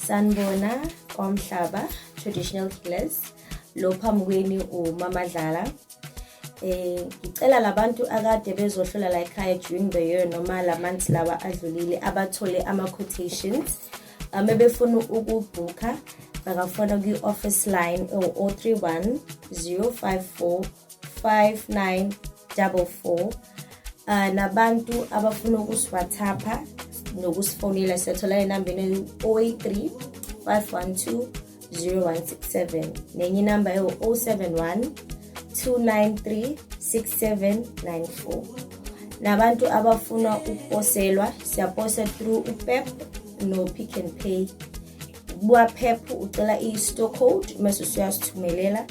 Sanibona kwaMhlaba Traditional Healers. Lo phambi kwenu uMama Dlala. Ngicela labantu akade bezohlola la ekhaya during the year noma la months lawa adlulile abathole ama quotations. Befuna ukubhukha bangafona kwi-office line 031 054 5944. Nabantu abafuna ukusiWhatsAppa nokusifonela, siyathola enambeni 083 512 0167, nenye inamba ewu-071 293 6794. Nabantu abafuna ukuposelwa, siyaposa through uPep no-Pick and Pay. Kuba Pep ucela i-store code mase usuyasithumelela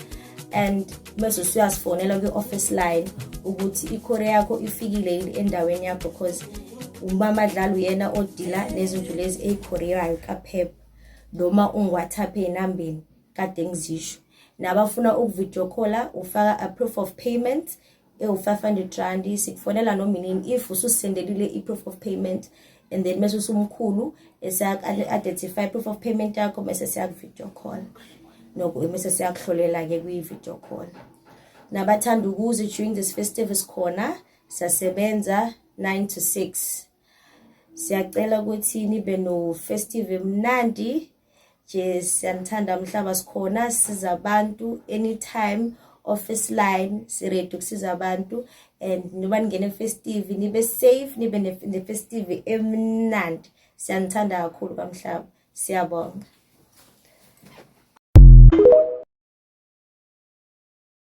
and bese usuyasifonela kwi-office line ukuthi i-courier yakho ifikile yini endaweni yakho, because uMama Dlala uyena odila nezinto lezi eyi-courierayo kaPep, noma ungiWhatsApp enambeni kade ngizisho. Nabafuna ukuvideo calla, ufaka a proof of payment ewu-R500. Sikufonela noma inini if ususendelile i-proof of payment, and then mase usumkhulu esiya-identify proof of payment yakho, mase siyaku-video call mase siyakuhlolela-ke kwi-video call. Nabathanda ukuze during this festive, sikhona, siyasebenza 9 to 6. Siyacela ukuthi nibe no-festive emnandi nje. Siyanithanda mhlaba. Sikhona, siza abantu anytime, office line, siready ukusiza abantu. And noba ningene festive, nibe safe, nibe ne-festive emnandi. Siyanithanda kakhulu kamhlaba, siyabonga.